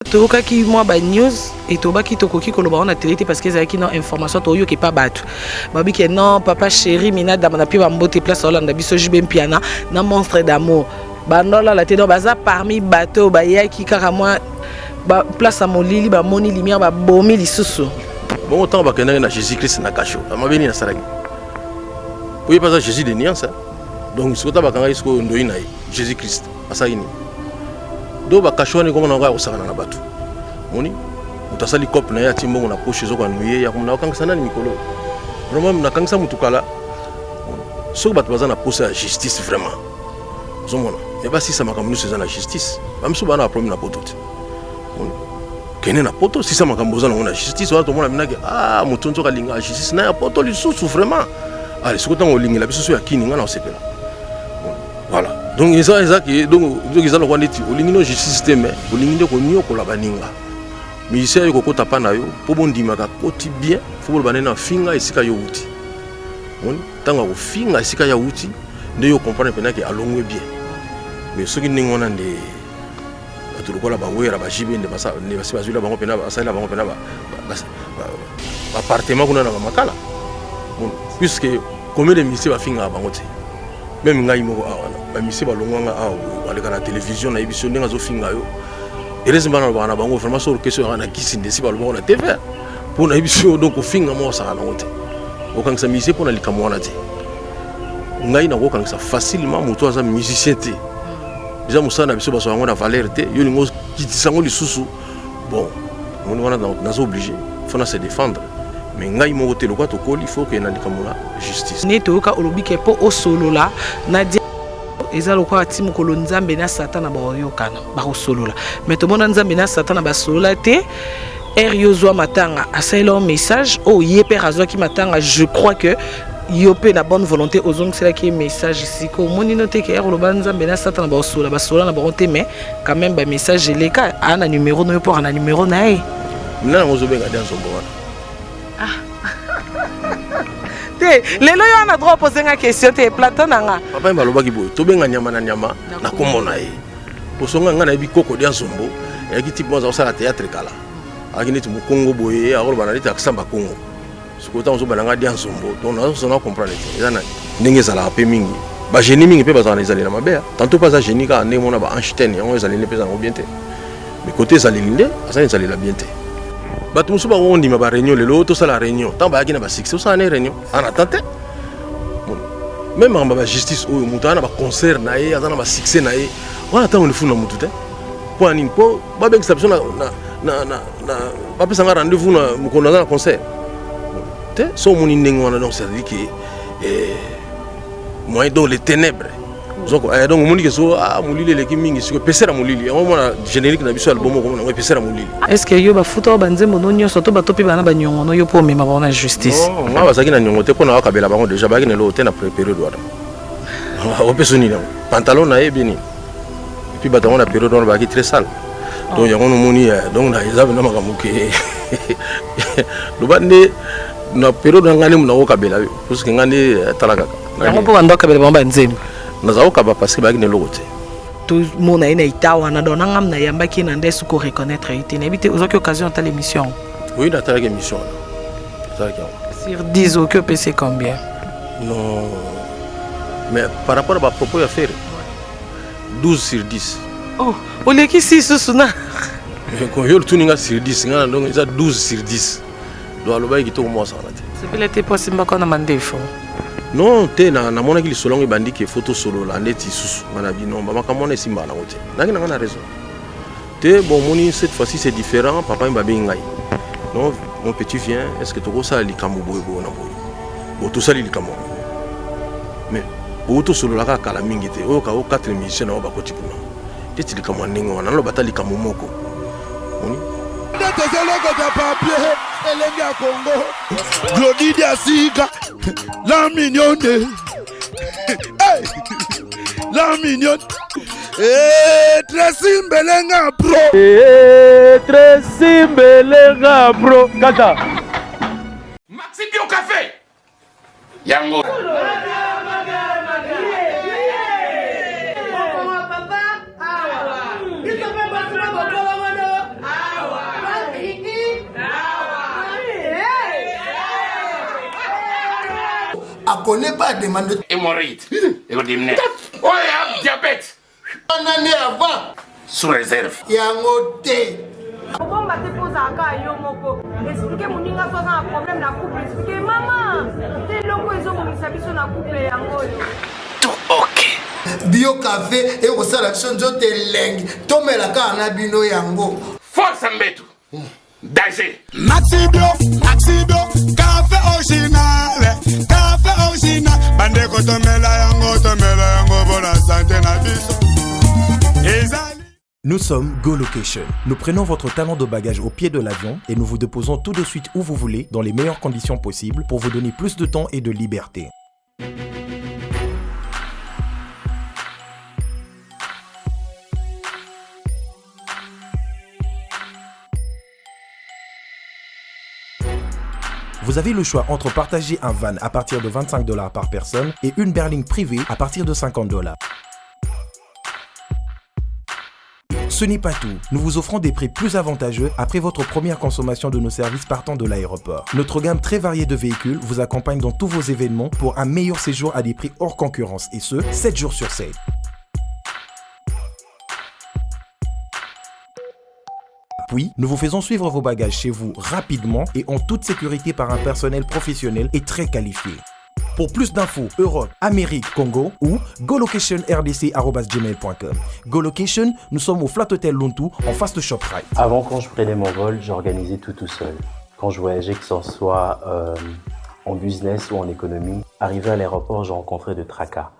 Toyokaki mwa ba news et tobaki tokoki koloba wana tele te parce que ezalaki na information toyoki epa bato babi ke non, papa chéri Mina Dama na pie bambote place olanda biso JB Mpiana na Monstre d'Amour bandolala te. Donc baza parmi bato oyo bayaki kaka mwa ba place ya molili, bamoni lumière, babomi lisusu. Bongo ntango bakendaki na Jésus Christ na kasho, mabe nini asalaki? Po ye mpe aza Jésus de nuance. Donc sikoyo ta bakangaki sikoyo ndoi na ye Jésus Christ asalaki nini? Do bakasho wana ekoma nango ya kosakana na bato. Moni moto asali cope na ye, atie mbongo na poche, ezokanuye ya komona okangisa nani mikolo. Vraiment, nakangisa motu kala. Soki bato baza na posa ya justice vraiment, ozomona, me basisa makambo nyonso eza na justice. Bamisu baa na baproblème na poto te. Kende na poto, sisa makambo oza nango na justice wana. Tomona binaki, ah, moto nzoka alingaka justice na ya poto lisusu vraiment. Ale soki ntango olingela biso so ya kini, nga na osepela. Voilà, donc eza ke donc eza lokwa neti olingi no justice te, mais olingi nde koniokola baninga. Musicien yo kokota pa na yo mpo bondimaka koti bien, fo boloba nde na finga esika yo wuti. Moni ntango akofinga esika ya wuti nde yo comprendre mpena ke alongwe bien. Mais soki ndenge wana nde bato lokola bawera, bajibe nde basi bazwila bango mpena, basalela bango mpena baappartement kuna na bamakala, puisque combien de musiciens bafingaka bango te? Même ngai moko awa, bamusiciens balongwanga awa, baleka na télévision, nayebi so ndenge azofinga yo. Heureusement nalobaka na bango vraiment, so orchestre yaka na kisi nde si balobaka na TV mpo nayebi so. Donc kofinga moko osaka nango te, okangisa musicien mpo na likambo wana te. Ngai nakokangisa facilement moto aza musicien te. Eza mosala na biso, bazwa yango na valeur te. Yo olingi okitisa yango lisusu. Bon, moni wana naza obligé, faut na se défendre, mais ngai moko te. Lokwa tokoli, faut okende na likambo na justice. Ne toyoka olobi ke mpo osolola na eza lokola ti mokolo Nzambe na Satana bakoyokana, bakosolola. Mais tomona Nzambe na Satana basolola te. Ere yo ozwa matanga, asalela yo message oyo ye père azwaki matanga. Je crois que yo mpe na bonne volonté ozongiselaki ye message. Sikoyo omoni no te ke ere oloba Nzambe na Satana bakosola, basola na bango te, mais quand même bamessage eleka. Aa na numéro no yo mpo na numéro na ye. Nani yango ozobenga dia nzombo wana? Te, lelo yo wana droit oposenga question te, plateau na nga. Papa ye balobaki boye, tobenga nyama na nyama na kombo na ye. Posonga ngai nayebi koko dia nzombo eyaki type moko aza kosala théâtre kala, ayaki neti mokongo boye, akoloba na neti accent bakongo. Sikoyo ntango ozobanda ngai dia nzombo, donc nazosona comprendre te eza nani. Ndenge ezalaka mpe mingi, bagénie mingi mpe bazalaka na ezaleli na mabe. Tantôt mpe aza génie kaka ndenge mona ba Einstein, yango ezaleli nde mpe eza yango bien te. Mais côté ezaleli nde aza na ezaleli ya bien te. Bato mosusu bango ondima baréunion. Lelo tosala réunion, ntango bayaki na basuccès, osala ne réunion en attente te. Même makambo ya bajustice oyo, moto aza na baconcert na ye, aza na basuccès na ye wana, ntango lifuna motu te. Mpo ya nini? Mpo babengisa biso, bapesanga rendez-vous na mokolo naza na concert te. So omoni ndenge wana, donc c'est-à-dire que moyen, donc les ténèbres. Donc omoni ke so molili eleki mingi, sikoyo pesera molili yango. Omona générique na biso album, okomona yango epesera molili. Est ce que yo bafuta oyo banzembo no nyonso to bato mpe bana baniongo no yo mpo omema bango na justice? Nga bazalaki na niongo te mpo na bakabela bango déjà, bayaki na eloko te na période wana. Opesa nini yango? Pantalon na ye bien nini? Et puis bato yango na période wana bazalaki très sale. Donc yango nomoni, donc eza pena makambo ke loba nde na période na ngai nde nakokabela yo, parce que ngai nde tala kaka. Yango mpo bando akabela bango banzembo. Naza kokaba parce que bayaki na eloko te. Tomona ye na ita wana, donc nangam nayambaki ye na nde soki oreconnaître ye te, nayebi te. Ozwaki occasion otala émission? Oui, natalaki émission wana, natalaki yango. Sur 10, oki opesi combien? Non, mais par rapport à bapropos ya Ferre, 12 sur 10. Oh, olekisi lisusu na Yo otuni nga sur 10, nga na donc eza 12 sur 10. Donc alobaki kitoko mwa asakana te. Sepela te mpo asimbaka na mandefo? Non te, namonaki lisolo yango ebandi ke fo tosolola ndeti susu. Nga na bino bamakambo wana esimbaka nango te, naki na nga na raison te. Bon, omoni, cette fois-ci c'est différent. Papa ye babengi ngai: "Non, mon petit, viens, est ce que tokosala likambo boye boye na boye?" Bon, tosali likambo yango, mais boyo tosolola kaka kala mingi te. Oyoka o 4 musicien na oyo bakoti kuna teti likambo ya ndenge wana, naloba ata likambo moko moni. Nde tozolokota papier elenge ya Kongo, Glodidi ya sika, la mignonne. Hey! La mignonne. Eh, Tracy Mbelenga pro. Eh, Tracy Mbelenga pro kaka. Maxi Bio Café yango. connaît pas demande. Hémorroïde. Ekodimine. Oyo ya diabète. Wana nde avant. Sous réserve. Yango te. Kobomba te mpo ozalaka kaka yo moko. Explique moninga so aza na problème na couple. Explique mama te eloko ezobomisa biso na couple yango oyo. Tout ok. Bio cafe ekosala biso nzoto elengi tomela kaka na bino yango. Force mbetu. Danger. Maxi Bio, Maxi Bio, café original, café original. Bandeko tomela yango, tomela yango bona santé na biso. Ezali. Nous sommes Go Location. Nous prenons votre talon de bagage au pied de l'avion et nous vous déposons tout de suite où vous voulez, dans les meilleures conditions possibles, pour vous donner plus de temps et de liberté. Vous avez le choix entre partager un van à partir de 25 dollars par personne et une berline privée à partir de 50 dollars. Ce n'est pas tout. Nous vous offrons des prix plus avantageux après votre première consommation de nos services partant de l'aéroport. Notre gamme très variée de véhicules vous accompagne dans tous vos événements pour un meilleur séjour à des prix hors concurrence et ce, 7 jours sur 7. Puis, nous vous faisons suivre vos bagages chez vous rapidement et en toute sécurité par un personnel professionnel et très qualifié. Pour plus d'infos, Europe, Amérique, Congo ou golocationrdc.gmail.com. Golocation, nous sommes au Flat Hotel Luntu, en face de ShopRite. Avant, quand je prenais mon vol, j'organisais tout tout seul. Quand je voyageais, que ce soit en business ou en économie, arrivé à l'aéroport, je rencontrais de tracas.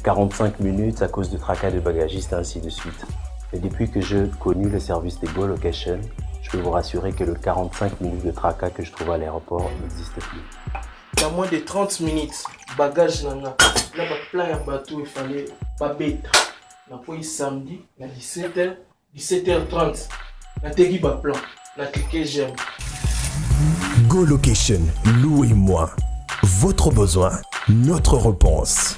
45 minutes à cause de tracas de bagagistes, ainsi de suite. Et depuis que j'ai connu le service des Go Location, je peux vous rassurer que le 45 minutes de tracas que je trouvais à l'aéroport n'existe plus. Na moins de 30 minutes, bagage na nga na ba plan ya bateau il fallait babeta. Nakwei samedi na 17h, 17h30 nateki ba plan, na cliquer j'aime. Go Location, louez-moi. Votre besoin, notre réponse.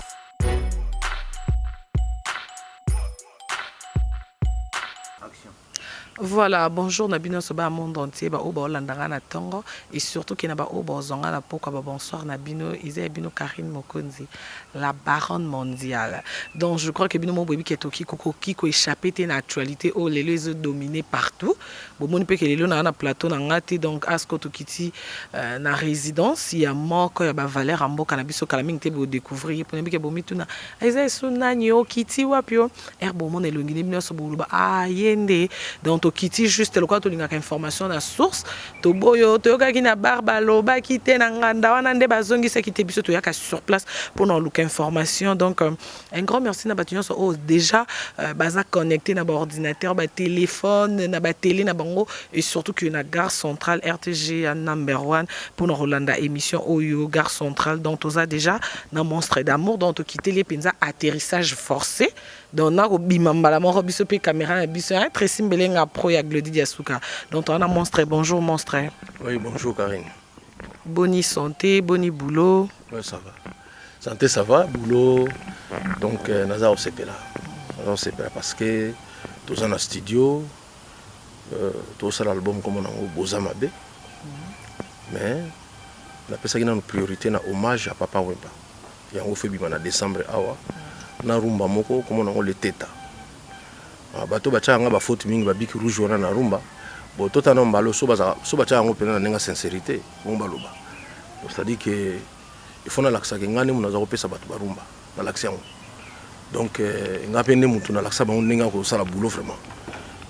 Voilà, bonjour na bino nyonso ba monde entier ba oyo baolanda nga na ntongo et surtout ke na ba oyo baozwa nga na pokwa ba bonsoir na bino eza ya bino Carine Mokonzi la baronne mondiale. Donc je crois que bino moko boyebi ke toki kokoki ko échapper te na actualité oyo lelo ezo dominer partout. Bomoni pe ke lelo na na plateau na nga te donc asko tokiti euh, na résidence ya moko ya ba valeur ya mboka na biso kala mingi te bo découvrir ye pona bike bomituna eza esu nani okiti wapi yo heure bomona elongi ne bino nyonso boloba ah ye nde donc tokiti juste lokola tolingaka information na source toboyo toyokaki na bar balobaki te na nganda wana nde bazongisaki te biso toyaka sur place mpona koluka information donc euh, un grand merci na bato nyonso oyo déjà euh, baza connecté na baordinateur batelefone na batele na bango et surtout que na gare centrale rtg ya number one mpona kolanda émission oyo gare centrale donc toza déjà na monstre d'amour donc tokiteli ye mpenza atterrissage forcé donc nakobima mbala moko biso mpe caméra na biso hein, Tracy Mbelenga pro ya Glody Diasuka donc toza na monstre bonjour monstre oui bonjour Karine boni santé boni boulot ouais, ça va santé ça va boulot donc euh, naza kosepela naza kosepela parce que toza na studio euh, tosala album komona yango boza mabe mais napesaki nano priorité na hommage ya papa wemba yango fo ebima na décembre awa na rumba moko komona yango leteta ah, bato batyaka nga bafaute mingi babiki rouge wana na rumba bo tota na mbalo so batyaka yango mpena na ndenge ya sincérité bongo baloba c'est-à-dire que il faut nalakisaka ngai nde moto naza kopesa bato barumba nalakisi yango donc eh, ngai mpe nde moto nalakisa bango ndenge ya kosala boulot vraiment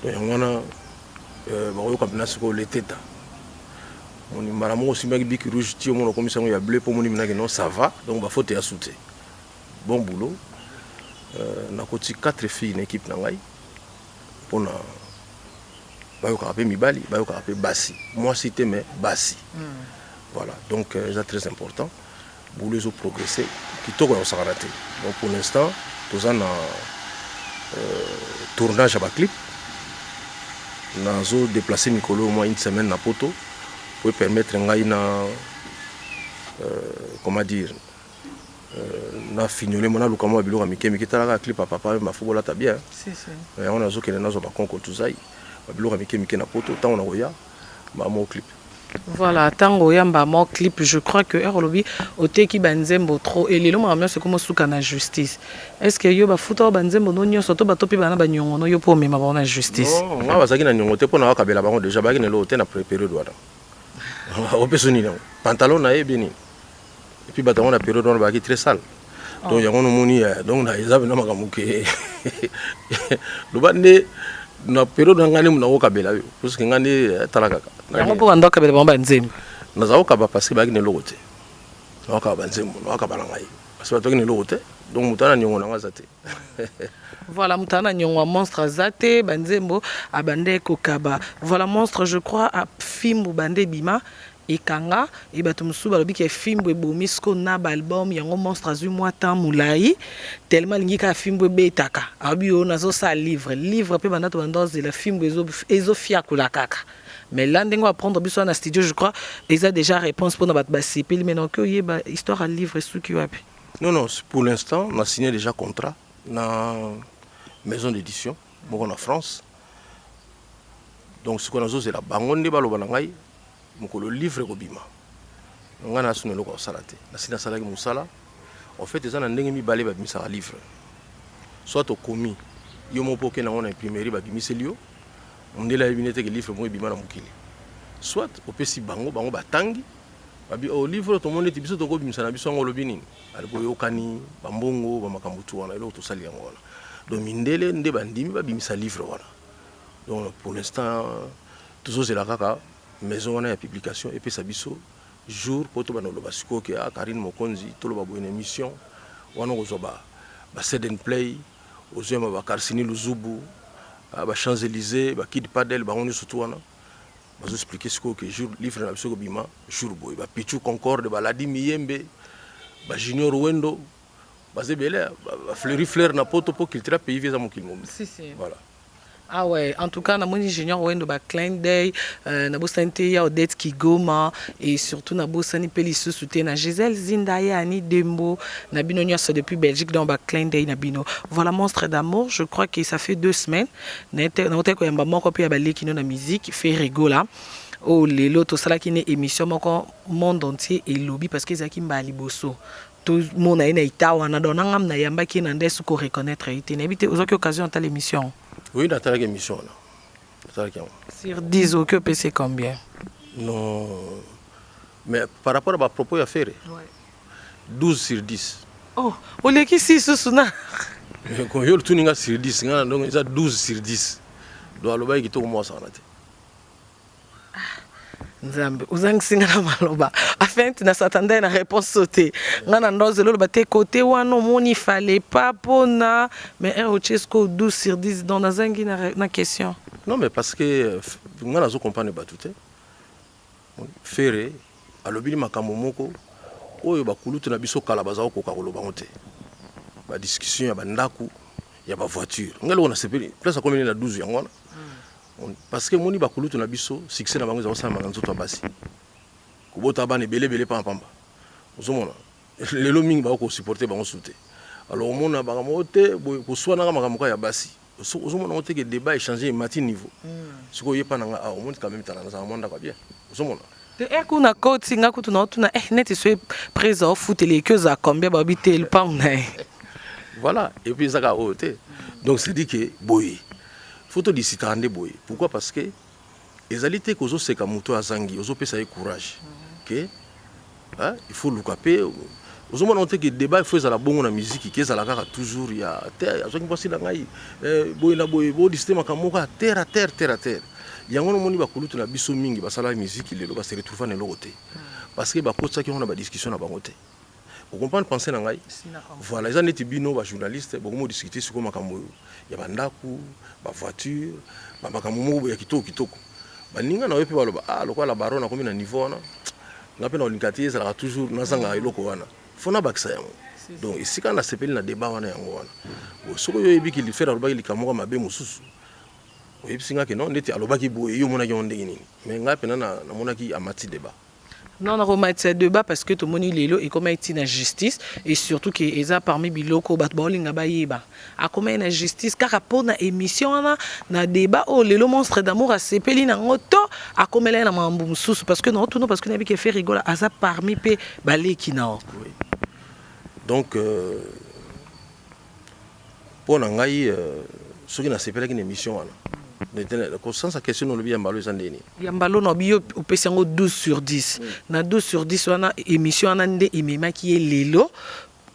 donc yango wana eh, bakoyoka mpena sikoyo leteta moni mbala moko osimbaki biki rouge ti omona okomisi yango ya bleu mpo omoni minaki non ça va donc bafaute ya su te bon boulot euh, nakoti 4 filles na équipe na ngai mpona bayokaka mpe mibali bayokaka mpe basi mwasi te mais basi voilà donc euh, eza très important boulot ezo progresser kitoko ya kosakana te donc pour l'instant toza na euh, tournage ya baclip nazo déplacer mikolo mwa une semaine na poto po permettre ngai na euh, comment dire euh, na fignole mo naluka mwa biloko ya mike mike talaka clip ya papa mafo bolata bien si, si. yango nazokende nazwa bakonko tozai babiloko ya mike mike na poto ntango nakoya bamo clip. Voilà, tango oyamba mwa clip, je crois que heure olobi oteki ba nzembo trop et lelo makambo nyonso ekoma osuka na justice. Est-ce que yo bafuta yo ba nzembo no nyonso to bato mpe bana ba nyongo no yo mpo omema bango na justice? Non, nga bazalaki na nyongo te mpo na bakabela bango déjà bayaki na eloko te na période wana. Opesa nini yango? Pantalon na ye bien nini? Et puis bato yango na période wana bazalaki très sale. Donc oh. yango nomoni eh, donc na eza pena makambo ke loba nde na periode na ngai nde nakokabela yo puisque ngai nde eh, tala kaka yango mpo banda okabela bango banzembo naza kokaba parce que bayaki na eloko te nakokaba banzembo nakokaba na ngai parce que bato bayaki na eloko te donc moto ana niongo na ngai aza te Voilà, moto ana niongo ya monstre aza te banzembo abande kokaba voilà monstre je crois fimbu bande ebima Ekanga et batu mosusu balobi ke fimbu ebomi sikoyo na ba album yango monstre azui mua temps mulayi tellement alingi kaka fimbu ebetaka alobi yo nazo sala livre livre pe banda tobanda ozela fimbu ezo ezo fiakula kaka mais là ndenge o apprendre biso wana na studio je crois eza dejà reponse pona batu basepeli mais nakoki oyeba histoire ya livre esuki wapi? Non non pour l'instant na signe dejà contrat na maison d'édition moko na France donc sikoyo nazozela bango nde baloba na ngai Mokolo livre ekobima nga na suna eloko ya kosala te nasi nasalaki mosala en fait eza na ndenge mibale babimisaka livre soit okomi yo moko mpo okende yango na imprimerie babimiseli yo mondele ayebi nete ke livre moko ebima na mokili soit opesi bango bango batangi babi oh, livre oyo tomoni ete biso tokobimisa na biso yango olobi nini ali boyokani bambongo bamakambo tu wana eloko tosali yango wana donc mindele nde bandimi babimisa livre wana donc pour l'instant Tozozela kaka maison wana ya publication epesa biso jour po tobanda koloba sikoyo ke ah Carine Mokonzi toloba boye na emission wana okozwa ba ba Seden Play ozoyamba ba Carsini Luzubu ah, ba Champs Elysees ba Kid Padel bango nyonso tu wana bazo expliquer sikoyo ke jour livre na biso ekobima jour boye ba Pichu Concorde ba Ladi Miyembe ba Junior Wendo baza ebele ba Fleury Fleur na poto po cultura pays vie eza mokili mobimba si, si. Voilà. Ah ouais, en tout cas, namoni Junior Wendo ba clin d'œil, euh, nabosani te ya Odette Kigoma et surtout nabosani pe lisusu te na Gisèle Zinda ya Annie Dembo na bino nyonso depuis Belgique donc ba clin d'œil na bino. Voilà Monstre d'amour, je crois que ça fait deux semaines na nautaki koyamba moko pe ya baleki no na musique Ferre Gola. oyo lelo tosalaki ne émission moko monde entier elobi parce que ezalaki mbala liboso tomona ye na etat wana donc na ngam nayambaki ye na nde suko reconnaître ye te nayebi te ozwaki occasion otala émission oui natalaki émission wana natalaki yango sur 10 oki opesi combien non mais par rapport à bapropos ya Ferre ouais. 12 sur 10 oh olekisi lisusu na yo otuni nga sur 10 nga donc eza 12 sur 10 donc alobaki kitoko mwasakana te Nzambe ozangisi nga na maloba afin na s'attendait na réponse oyo te nga na ndozela oloba te kote wana omoni fallait pas pona mais heure otie sikoyo 12 sur 10 donc nazangi na, na question. Non mais parce que euh, nga nazo comprendre bato te Ferre alobili makambo moko oyo bakulutu na biso kala baza kokoka koloba yango te ba discussion ya bandako ya ba voiture nga eloko nasepeli place akomeli na 12 yango wana Parce que omoni ba kulutu na biso succès na bango eza kosalama na nzoto ya basi. Kobota bana ebele ebele pamba pamba. Ozomona lelo mingi bako ko supporter bango su te. Alors omona makambo oyo te boye koswanaka makambo kaka ya basi. Ozomona yango te ke débat echanger emati niveau. Sikoyo ye pa na nga awa omoni quand même tala nazala mwa ndako ya bien. Ozomona. Te eh kuna koti nga kutu na otuna eh neti soki presa ofutela eki ozala combien babi te lupangu na ye. Voilà et puis ezaka oyo te. Donc c'est dit que boye faut to discutaka nde boye pourquoi parce que ezali te kozo seka moto azangi ozo pesa ye courage que hein, il faut luka pe ozomona te que débat il faut ezala bongo na musique ke ezala kaka toujours ya te azwaki mwasi na ngai eh, boye na boye bo discuter makambo moko ya terre à terre terre à terre yango nomoni bakulutu na biso mingi basalaka musique lelo ba se retrouva na eloko te parce que bakotisaki yango na ba discussion na bango te O comprendre pensee na ngai? Voilà, eza neti bino ba journaliste bokomi discuter sikoyo makambo ya ba ndaku, ba voiture, ba makambo moko ya kitoko kitoko. Baninga na yo pe baloba ah lokola la baronne akomi na niveau wana, nga pe nakolinga te ezalaka toujours nazanga eloko wana. Faut nabakisa yango. Donc esika nasepeli na debat wana yango wana. Soki yo oyebi ki Ferre alobaki likambo moko mabe mosusu, oyebisi nga ke non ndeti alobaki boye yo omonaki yango ndenge nini? Mais nga pena namonaki amati debat. Non, nakomatisa débat parce que tomoni lelo ekomaki ti na justice et surtout que eza parmi biloko bato baolinga bayeba. Akomaki na justice kaka mpo na émission wana na débat oyo lelo Monstre d'Amour asepeli nango to akomela ye na makambo mosusu parce que naotuna parce que nayebi ke Ferre Gola aza parmi mpe baleki na o. Oui. Donc mpo na ngai soki nasepelaki na émission wana, kosansa question olobi ya mbalo eza ndeni. Ya mbalo na yo opesi yango 12 sur 10. Na 12 sur 10 wana, émission wana nde ememaki ye lelo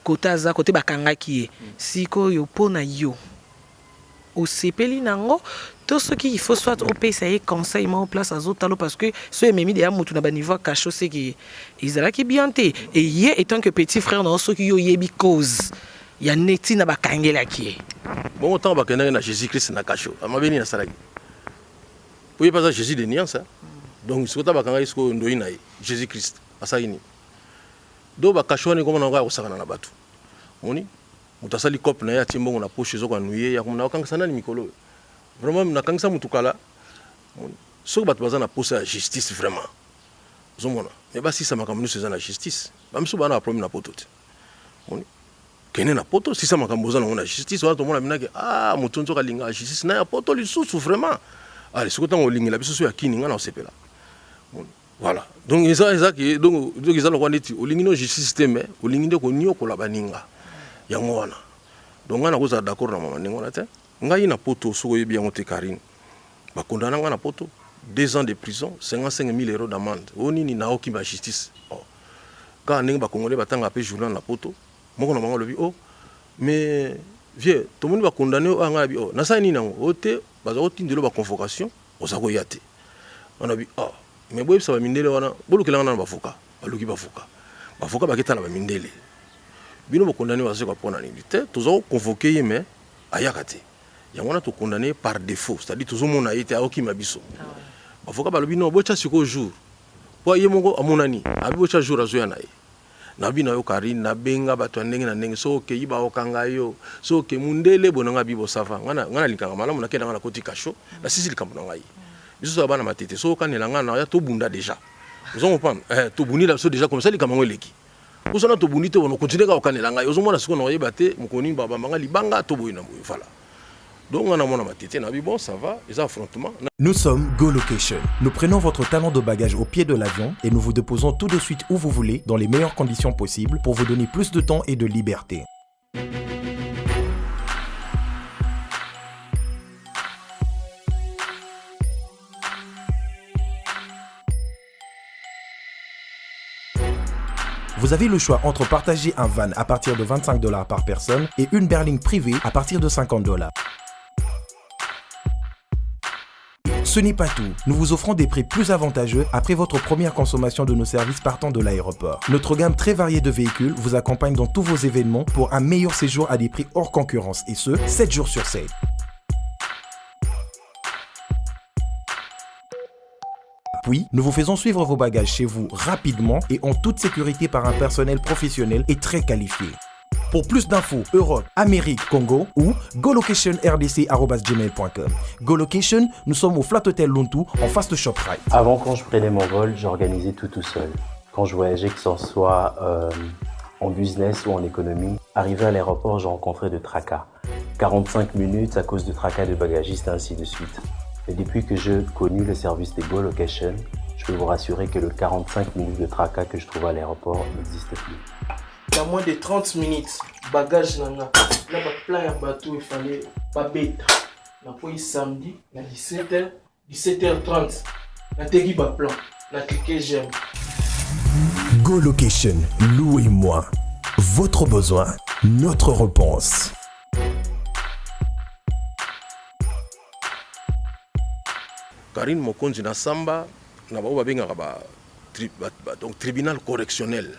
kote aza, kote bakangaki ye sikoyo. Mpo na yo, osepeli nango to soki il faut soit opesa ye conseil moko place azotala, parce que so ememi deya motu na baniveau ya cachot, seke ezalaki bien te. E ye étant que petit frère na yo, soki yo oyebi cause ya neti na bakangelaki ye. Bongo ntango bakendaki na Jésus Christ na cachot, mabe nini asalaki? Po ye mpe aza Jésus de nuance. Donc sikoyo ta bakangaki sikoyo ndoi na ye Jésus Christ asalaki nini? Donc bacachot wana ekoma nango ya kosakana na bato. Moni moto asali cope na ye, atie mbongo na poche, ezokoanuye ya na bakangisa nani mikolo oyo. Vraiment, nakangisa motu kala. Soki bato baza na posa ya justice vraiment, ozomona, me basisa makambo nyonso eza na justice. Bamisu baa na baproblème na poto te. Moni kende na poto, sisa makambo oza nango na justice wana. Tomona binaki, ah, moto nzoka alingaka justice na ya poto lisusu vraiment. Ale soki ntango olingela biso so ya kini, ngai na osepela. Voilà, donc eza ke donc eza lokwa neti olingi no justice te, mais olingi nde koniokola baninga yango wana. Donc ngai nakozala d'accord na mama ndenge wana te. Ngai na poto, soki oyebi yango te, Karine, bakondana ngai na poto 2 ans de prison, 55 000 euros d'amende. Oyo nini? Naokima justice. Oh. Kaka ndenge bakongolais batangaka mpe journal na poto, moko na bango alobi: "Oh, mais vieux, tomoni bakondane oyo." Ngai nabi: "Oh, nasali nini yango?" "Oyo te, baza kotindela baconvocation, oza koya te." Wana bi: "Oh, mais boyebisa bamindele wana bolukelanga nano bavoka." Baluki bavoka, bavoka baketala bamindele: "Bino bokondane Wazekwa mpo na nini te? Toza koconvoquer ye, mais ayaka te. Yango wana tokondane par défaut, c'est-à-dire tozomona ye te, aokima biso." Bavoka balobi: "Non, botya sikoyo jour po ye moko amonani." Abi: "Botya jour, azoya na ye." Nabi na yo, Karine, nabenga bato ya ndenge na ndenge. Soki okei, baokanga yo. Soki oke mundele boye nanga bibo sava, ngai nalingaka malamu. Nakende nga, nakoti cachot, nasisi likambo na ngai. Biso toza bana matete. Soki okanela ngai na ya, tobunda déjà, ozo comprendre? Eh, tobundila biso déjà comme ça, likambo yango eleki. Osana tobundi te, bona continue kaka kokanela ngai. Ozomona sikoyo na oyeba te mokolo nini babambanga libanga to boye na boye. Voilà, donc nga namona matete, nabi: "Bon, ça va, eza affrontement." Nous sommes Go Location. Nous prenons votre talon de bagage au pied de l'avion et nous vous déposons tout de suite où vous voulez, dans les meilleures conditions possibles, pour vous donner plus de temps et de liberté. Vous avez le choix entre partager un van à partir de 25 $ par personne et une berline privée à partir de 50 $. Ce n'est pas tout. Nous vous offrons des prix plus avantageux après votre première consommation de nos services partant de l'aéroport. Notre gamme très variée de véhicules vous accompagne dans tous vos événements pour un meilleur séjour à des prix hors concurrence et ce, 7 jours sur 7. Puis, nous vous faisons suivre vos bagages chez vous rapidement et en toute sécurité par un personnel professionnel et très qualifié. Pour plus d'infos, Europe, Amérique, Congo ou golocationrdc.gmail.com. Golocation, nous sommes au Flat Hotel Luntu, en face de ShopRite. Avant, quand je prenais mon vol, j'organisais tout tout seul. Quand je voyageais, que ce soit en business ou en économie, arrivé à l'aéroport, je rencontrais de tracas. 45 minutes à cause de tracas de bagagistes, ainsi de suite. Et depuis que j'ai connu le service des Go Location, je peux vous rassurer que le 45 minutes de tracas que je trouvais à l'aéroport n'existe plus. Na moins de 30 minutes, bagage na nga na baplan ya bato efale babeta. Nakwei samedi na 17h, 17h30, nateki baplan na clique j'aime. Go Location, louez-moi. Votre besoin, notre réponse. Karine Mokonzi, na samba na bango babengaka donc tribunal correctionnel.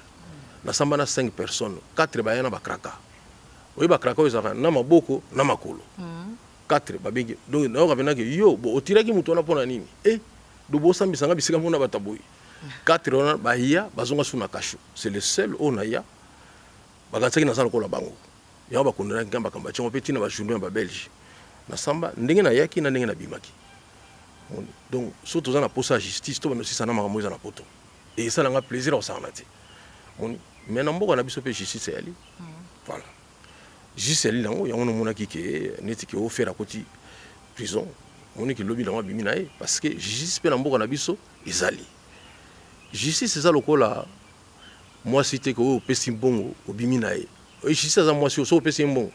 Nasamba na 5 personnes, 4 baya na bakraka. Oyo bakraka oyo ezalaka na maboko na makolo. 4 babengi, donc nayoka mpenake yo bo otiraki moto wana mpo na nini? E do bosambisanga bisika mpona bato boye. 4 wana baya, bazonga su na cachot. C'est le seul oyo naya bakanisaki naza lokola bango. Yango bakondanaki nga makambo atiango mpe ntina bajournaux ya babelge. Nasamba ndenge nayaki na ndenge nabimaki. Donc so toza na posa ya justice, to bandosisa na makambo eza na poto. Esala nga plaisir ya kosakana te. Moni mais na mboka na biso mpe justice eyali. Voilà. Justice eyali nango yango nomonaki ke neti ke Ferre akoti prison. Moni ke lobi nango abimi na ye parce que justice mpe na mboka na biso ezali. Justice eza lokola mwasi te ke oyo opesi mbongo obimi na ye. Justice aza mwasi oyo soki opesi ye mbongo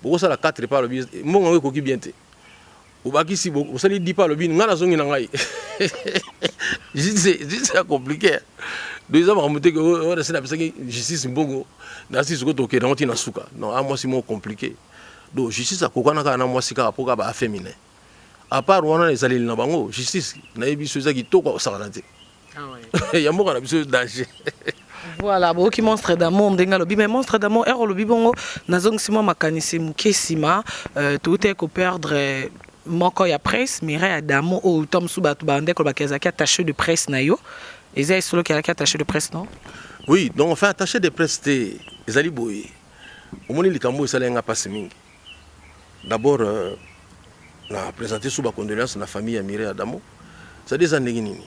bokosala 4 pas alobi mbongo yango ekoki bien te. Obakisi osali 10 pas alobi ngai nazongi na ngai. Justice justice ya compliqué. Donc eza makambo te ke oyo nasi napesaki justice mbongo nasi sikoyo tokende yango ti na suka. Non, a mwasi moko compliqué. Donc justice akokana kaka na mwasi kaka po kaka ba féminin. À part wana ezaleli na bango justice nayebi so eza kitoko akosakana te. Ya mboka na biso danger. Voilà, boyoki Monstre d'Amour ndenge alobi. Mais Monstre d'Amour, ere olobi bongo, nazongisi mwa makanisi moke nsima. Touti koperdre moko ya presse, Mireille Adamo, oyo to mosusu bato bandeko kolobaki azalaki attaché de presse na yo. Eza esoloki azalaki attaché de presse, non? Oui, donc enfin attaché de presse te, ezali boye. Omoni likambo esalaki nga mpasi mingi. D'abord na présenter sous ba condoléances na famille ya Mireille Adamo. C'est-à-dire eza ndenge nini?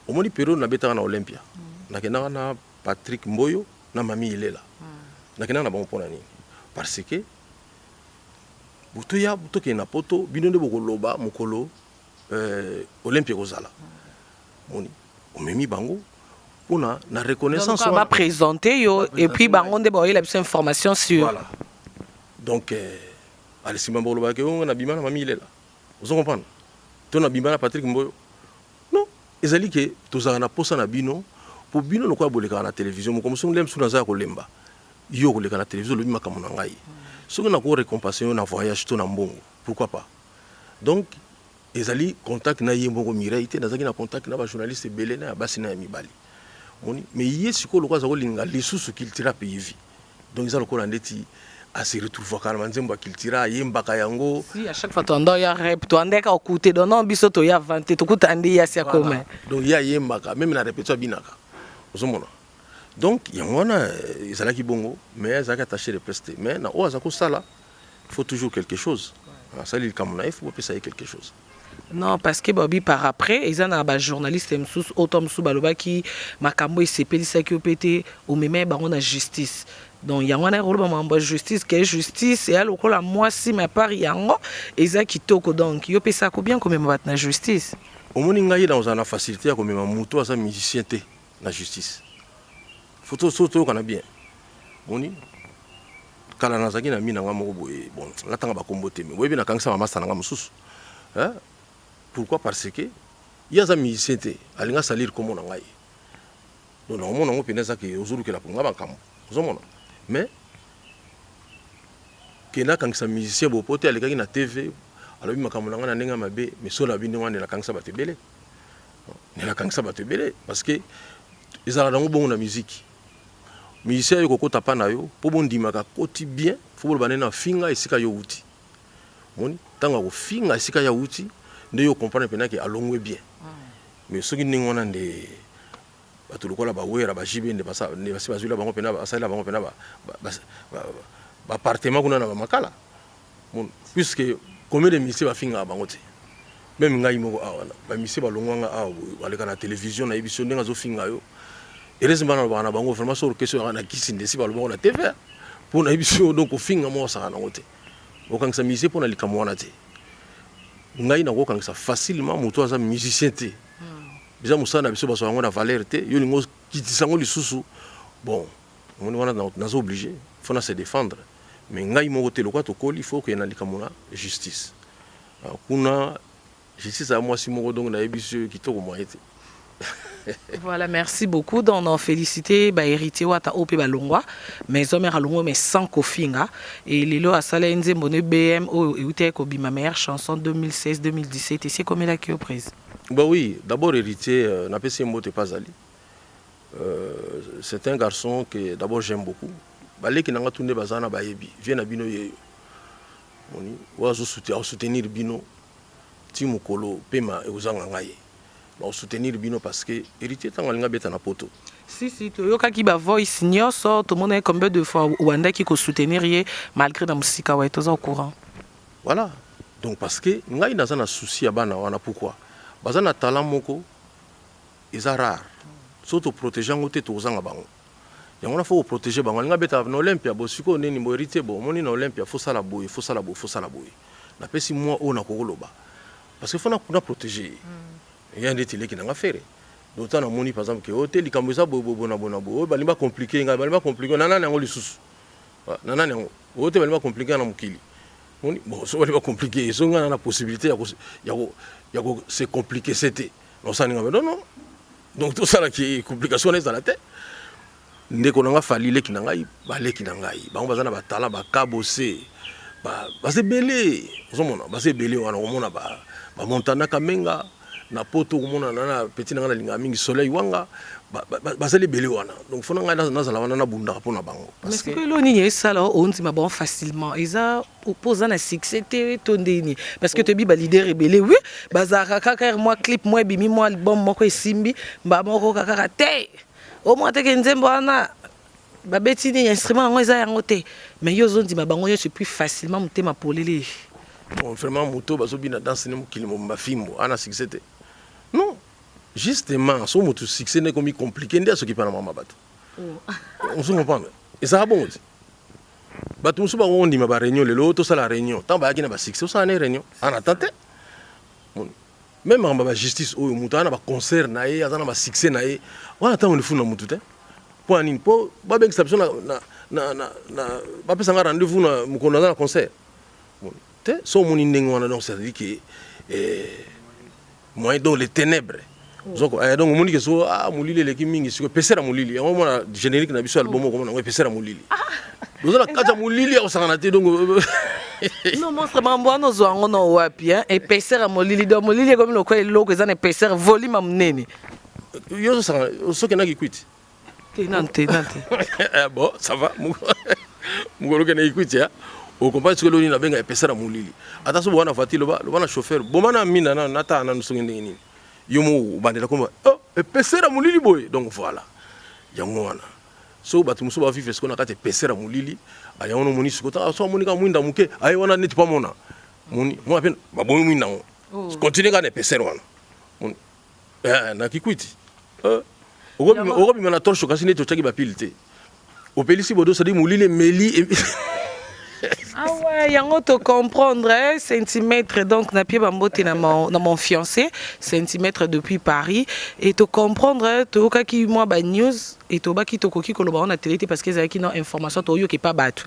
Omoni période nabetaka na Olympia. Nakendaka na Patrick Mboyo na Mami Ilela. Nakendaka na bango mpona nini? Parce que botoya tokende na poto, bino nde bokoloba mokolo Olympia ekozala. Moni omemi bango mpona na reconnaissance. Donc baprésente yo et puis bango nde baoyela biso information sur. Voilà. Donc alisima bolobaki oyo nabima na Mami Ilela. Ozo comprendre? To nabima na Patrick Mboyo. Non, ezali ke tozalaka na posa na bino po bino lokola bolekaka na télévision moko mosusu nde mosusu naza ya kolemba yo koleka na télévision olobi makambo na ngai. Soki nako récompense yo na voyage to na mbongo, pourquoi pas? Donc ezali contact na ye moko Mireille te, nazalaki na contact na ba journaliste ebele na ya basi na ya mibali. Moni mais ye sikoyo lokola aza kolinga lisusu Cultura Pays Vie. Donc eza lokola ndeti ase retrouvaka na banzembo ya Cultura, ayembaka yango. Si à chaque fois toanda ya rep, toandeka okute donc non biso toya vante tokuta nde ya sia kome. Donc ye ayembaka même na répétition abinaka. Ozomona. Donc yango wana ezalaki bongo mais azalaki attaché de presse te. Mais na oyo aza kosala, il faut toujours quelque chose. Asali likambo na ye, faut bopesa ye quelque chose. Non, parce que babi par après eza na bajournaliste mosusu oyo to mosusu balobaki makambo esepelisaki yo mpe te, omema bango na justice. Donc yango wana koloba makambo ya justice ke justice eya lokola mwasi, mais part yango eza kitoko. Donc yo pesaka bien komema bato na justice? Omoni ngai na ozala na facilité ya komema moto aza musicien te na justice. Faut so toyokana bien. Moni kala nazalaki na mi na nga moko boye, bon, natanga bakombo te, mais boyebi nakangisa bamasta na nga mosusu. Hein? Pourquoi? Parce que ye aza musicien te, alingi asalir kombo na ngai. Donc naomona yango mpenza eza ke ozolukela nga makambo, ozomona. Mais ke nakangisa musicien boye po te alekaki na TV alobi makambo na ngai na ndenge ya mabe, mais so nabi ndenge wana nakangisa bato ebele, nakangisa bato ebele parce que ezalaka nango bongo na musique. Musicien oyo kokota pa na yo mpo bondimaka koti bien, fo boloba nde na finga esika yo wuti. Moni ntango akofinga esika ya wuti nde yo comprendre mpena ke alongwe bien. Mais soki ndenge wana nde bato lokola bawera bajibe nde basi bazwila bango mpena, basalela bango mpena baappartement kuna na bamakala, puisque combien de musiciens bafingaka bango te? Même ngai moko awa bamusicien balongwanga awa boye, baleka na télévision, nayebi so ndenge azofinga yo. Heureusement nalobaka na bango vraiment so orchestre yaka na kisi nde si balobaka na TV mpo nayebi so. Donc kofinga moko osaka nango te, okangisa musicien mpo na likambo wana te. Ngai nakokangisa facilement moto aza musicien te. Eza mosala na biso, bazwa yango na valeur te. Yo olingi okitisa yango lisusu. Bon, omoni wana naza obligé, faut na se défendre. Mais ngai moko te, lokola tokoli, faut okende na likambo na justice. Kuna justice aya mwasi moko, donc nayebi so kitoko moye te. Voilà, merci beaucoup. Donc, on félicité ba Héritier Wata OP balongwa, maison mère alongwa mais sans kofinga. Et lelo asala nzembo ne BM oyo euté ko bima meilleure chanson 2016 2017 et c'est comme la qui prise. Bah oui, d'abord Héritier napesi ye mbote pazali. C'est un garçon que d'abord j'aime beaucoup. Baleki nanga tunde bazana bayebi, vie na bino yeyo. Moni, oyo azosoutenir bino ti mokolo pema ekozanga ngai. Soutenir bino parce que Héritier ntango alingi abeta na poto. Si si, toyokaki ba voice nyonso, tomona ye combien de fois obandaki kosoutenir ye malgré na mosika. Wa toza au courant. Voilà, donc parce que ngai naza na souci ya bana wana. Pourquoi? Baza na talent moko eza rare. Soki to proteger yango te, tokozanga bango. Yango wana faut ko proteger bango. Alingi abeta na Olympia, bo sikoyo nini bo heritier bo omoni na Olympia faut sala boye, faut sala boye, faut sala boye. Napesi mua oyo nakoki koloba. Parce que faut na na proteger ye. Ya ndeti leki na nga Ferre. Donc tango namoni par exemple que oh te likambo eza boye boye boye na boye na boye, oyo balingi ba compliquer ngai, balingi ba compliquer na nani yango lisusu? Na nani yango? Oyo te balingi ba compliquer nga na mokili. Omoni? Bon soki balingi ba compliquer ye, soki nga naza na possibilite ya ko ya ko ya ko se compliquer se te, nakosala ndenge mabe? Non non. Donc tosala ki complication wana ezala te. Ndeko na nga Fally leki na ngai, ba leki na ngai bango baza na ba talent ba kabose ba baza ebele ozomona baza ebele wana okomona ba ba Montana Kamenga na poto okomona na na petit na ngai nalingaka mingi Soleil Wanga bazali ebele wana donc faut na ngai nazala wana nabundaka mpo na bango. Mais sikoyo eloko nini esala ondima bango facilement eza Po oza na succès te to nde nini? Parce que toyebi ba leader ebele oui bazalaka kaka heure mwa clip mwa ebimi mwa album moko esimbi mbala moko oyoka kaka te omona te ke nzembo wana babeti nini instrument yango eza yango te mais yo ozondima bango nyonso et puis facilement motema polele. Bon vraiment moto bazobina danse ne mokili mobimba fimbo ana succès te non justement so moto succès nde ekomi compliqué nde asokipa na mama bato ozo comprendre ezalaka bongo te Bato mosusu bako kondima ba reunion lelo tosala reunion tango bayaki na ba succès osala ne reunion en attend te meme makambo ya ba justice oyo moto aza na ba concert na ye aza na ba succès na ye wana ntango lifuni na motu te mpo ya nini mpo babengisa biso na, na, na, na, na bapesa nga rendez-vous na mokolo naza na concert te so omoni ndenge wana donc c'est à dire que eh, moyen donc les ténèbres Zoko eh, donc omoni ke so ah molili eleki mingi sikoyo pesera molili yango omona générique na biso album okomona yango epesera molili oza na kati ya molili ya kosakana te donc non monstre makambo wana ozwa yango na wapi hein épaisseur ya molili donc molili ekomi lokola eloko eza na épaisseur volume ya monene yo ozosakana soki na kikwiti te nanu te nanu te eh, bon ça va mokolo okende kikwiti ya okomprendre soki eloni nabenga épaisseur ya molili ata so bowana voiture loba loba na chauffeur boma na minda nanu natala nanu soki ndenge nini yo moko obandela komba oh, épaisseur ya molili boye donc voilà yango wana so bato mosusu bavivre sikoyo na kati épaisseur ya molili ah, yango nomoni sikoyo so amoni kaka mwinda moke aye wana neti mpo amona moni mona mpe babomi mwinda yango oh. continue kaka na épaisseur wana eh, na kikwiti eh, okobima na torche kasi neti otyaki bapile te opelisi bodo sadi molili emeli Ah ouais, yango to comprendre hein, centimètre donc na pie bambote na mon, na mon fiancé centimètre depuis Paris et to comprendre hein, toyokaki mwa ba news et tobaki tokoki koloba wana télé te parce que ezalaki na information toyoki pa bato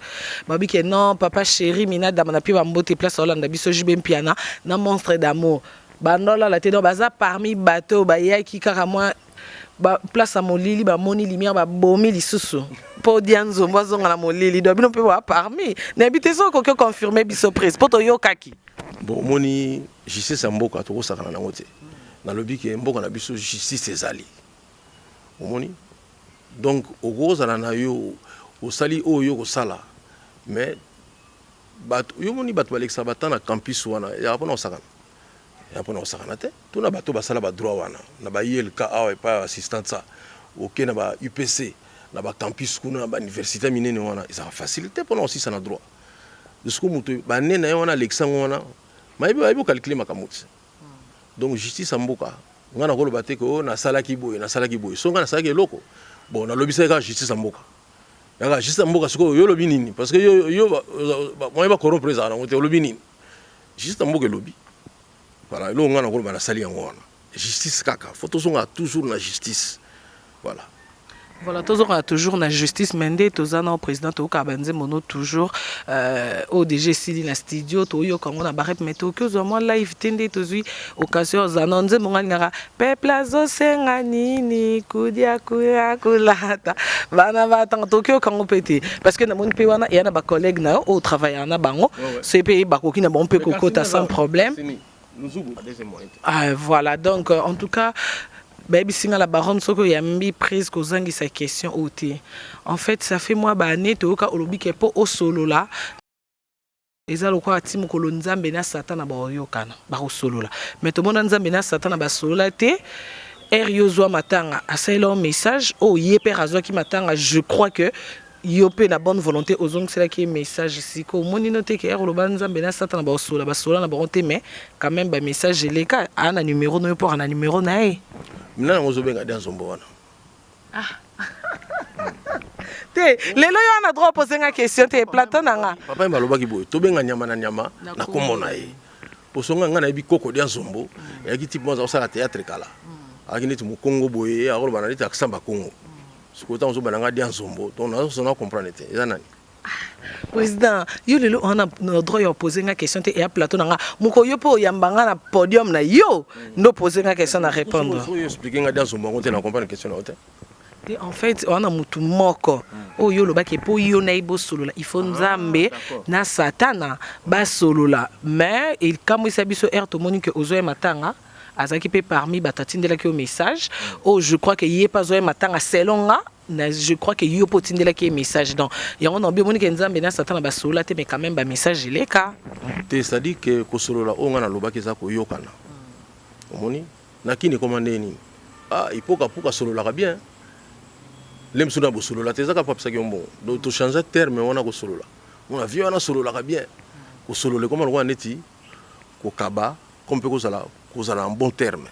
babi ke non papa chéri mina dama na pie bambote place olanda biso JB Mpiana na monstre d'amour banda olala te donc baza parmi bato oyo bayaki kaka mwa ba place ya molili bamoni lumière babomi lisusu mpo dia nzombo azonga na molili donc bino mpe ba parmi nayebi te soki okoki oconfirme biso prise mpo toyokaki bon omoni justice ya mboka tokosakana nango te nalobi ke mboka na biso justice ezali omoni donc okozala na yo osali oyo yo kosala mais bato yo omoni bato balekisaka bata na campus wana ezalaka mpona kosakana ya mpona kosakana te tuna bato basala ba droit wana na ba ILK awa epai ya assistant sa oke na ba UPC na ba campus kuna na ba université minene wana ezalaka facile te mpona kosisa na droit siko moto bane na ye wana alekisa yango wana mayebi bayebi okalkile makambo ti donc justice ya mboka ngai nakoloba te ke o oh, nasalaki boye nasalaki boye so ngai nasalaki eloko bon nalobisaki kaka justice ya mboka yaka justice ya mboka sikoyo yo olobi nini parce que yo yo moyen ba corrompre ezala nango te olobi nini justice ya mboka elobi voilà eloko ngai nakoloba nasali yango wana justice kaka faut tozonga toujours na justice voilà Voilà, tozonga toujours na justice mais nde toza na président toyoka banzembo no toujours euh, oyo déjà esili na studio toyoka yango na barep mais tokoki ozwa mwa live te nde tozwi occasion ozala na nzembo ngai alingaka peuple azosenga nini kudia kuya kulata bana batanga tokoki yoka yango mpe te parce que namoni mpe wana eya na bacollègue na yo oyo travaillaka na bango soki mpe bakoki na bango mpe kokota sans problème ah, voilà donc euh, en tout cas bayebisi nga la baronne soki oyambi prise kozangisa question oyo te en fait ça fait mwa baannée toyoka olobi ke mpo osolola Eza lokola ti mokolo Nzambe na satana bakoyokana, bakosolola. Mais tomona Nzambe na satana basolola te. Heure yo ozua matanga, asalela yo message oyo ye père azuaki matanga, je crois que yo pe na bonne volonte ozongiselaki ye message. Sikoyo omoni no te ke heure oloba Nzambe na satana bakosolola, basolola na bango te mais quand meme ba message eleka, aa na numero no yo pe oka na numero naye. Nani yango ozo benga Dianzombo wana? Ah. Te, lelo yo wana droit opose nga question te, plateau na nga. Papa Wemba alobaki boye, tobenga nyama na nyama na kombo na ye. Poso nga nga nayebi koko dia nzombo, eyaki type moko aza kosala théâtre kala. Azalaki neti mokongo boye, akoloba na neti accent bakongo. Sikoyo ntango ozobanda nga dia nzombo, donc nazo na comprendre te, eza nani? Président, yo lelo oza na droit ya opose nga question te, eya plateau na nga. Moko yo mpe oyamba nga na podium na yo, nde opose nga question na répondre. Soki expliquer nga dia nzombo yango te, na comprendre question na yo te. Te, en fait oza na mutu moko oyo olobaki mpo yo na ye bosolola, il faut Nzambe na Satana basolola. Mais ekamwisa biso heure tomoni ke ozwa ye matanga, azalaki mpe parmi bato atindelaki yo message oyo. Je crois que ye mpe azwa ye matanga selon nga na, je crois que yo mpe otindelaki ye message. Donc yango na obi omoni ke Nzambe na Satana basolola te, mais quand même bamessage eleka. Te, c'est-à-dire que kosolola oyo nga nalobaki eza koyokana. Omoni na kini ekoma ndenge nini? Ah, ipoka puka asololaka bien nde mosusu na bosolola te, eza kaka po apesaki yo mbongo. Donc tochange terme wana, kosolola mona vie wana asololaka bien. Kosolola ekoma lokola neti kokaba comme mpe kozala en bon terme.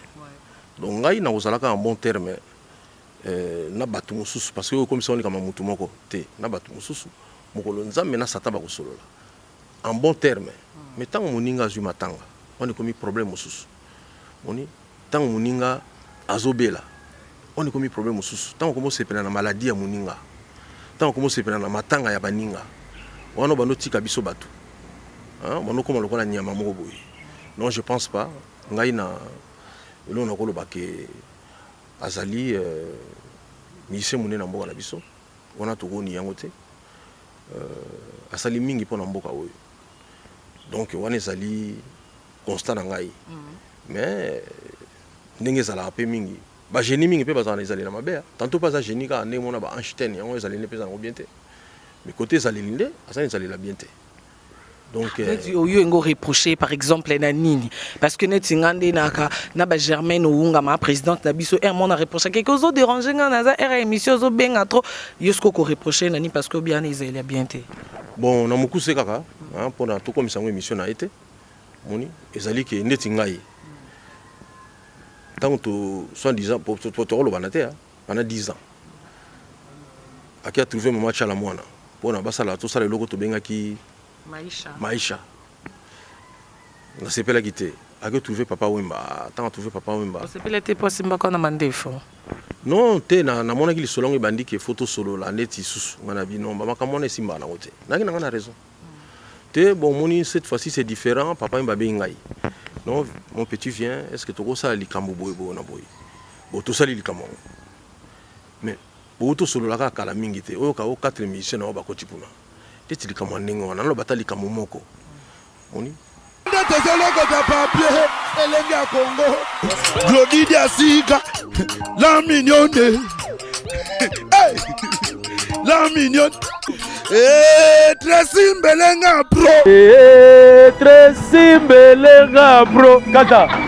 Donc ngai nakozalaka en bon terme na bato mosusu, parce que oyo ekomisa likambo ya motu moko te na bato mosusu. Mokolo Nzambe na Satan bakosolola en bon terme, mais ntango moninga azwi matanga wana, ekomi problème mosusu. Moni ntango moninga azobela wana, ekomi problème mosusu. Ntango okomi osepela na maladie ya moninga, ntango okomi osepela na matanga ya baninga wana, bando tika biso bato bando okóma lokola nyama moko boye. Non, je pense pas. Ngai na eloko nakoloba ke azali musicien monene na mboka na biso wana, tokoni yango te. Asali mingi mpo na mboka oyo, donc wana ezali constat na ngai. Mais ndenge ezalaka mpe mingi, bagénie mingi mpe bazala na ezaleli na mabe. Tantôt mpe aza génie kaka ndenge mona ba Einstein, yango ezaleli nde mpe eza nango bien te, mais côté ezaleli nde aza na ezaleli ya bien te. Donc neti oyo engo reproché par exemple na nini? Parce que neti nga nde naka na ba Germaine Oungama, présidente na biso, r mona reproché ke ozo déranger nga, naza r émission, ozobenga trop. Yo siko ko reprocher na nini? Parce que obiana ezali ya bien te. Bon, na mokuse kaka mpona tokomisa yango émission na ye te, moni ezali ke ndeti ngai ntango to soi-disant tokolobana te pendant 10 ans, aki atrouve mama Tiala mwana mpona basala, tosala eloko tobengaki Maisha. Maisha. Nasepelaki te. Aki trouve Papa Wemba, ntango atrouve Papa Wemba. Osepeli te mpo asimbaka na mandefu? Non te, namonaki lisolo yango ebandi ke fo tosolola neti susu ngai na bino, bamakambo wana esimbaka nango te. Nayaki na ngai na raison te. Bon, omoni, cette fois-ci c'est différent. Papa Wemba abengi ngai: "Non, mon petit, viens, est ce que tokosala likambo boye boye na boye?" Bon, tosali likambo yango, mais boyo tosolola kaka kala mingi te. Oyo kao 4 musicien na oyo bakoti kuna neti likambo ya ndenge wana, naloba ata likambo moko moni. Nde tozolokota papier elenge ya Kongo, Glodidi ya sika, la mignonne. Hey! La mignonne. Eh, Tracy Mbelenga pro. Eh, Tracy Mbelenga pro. Kata.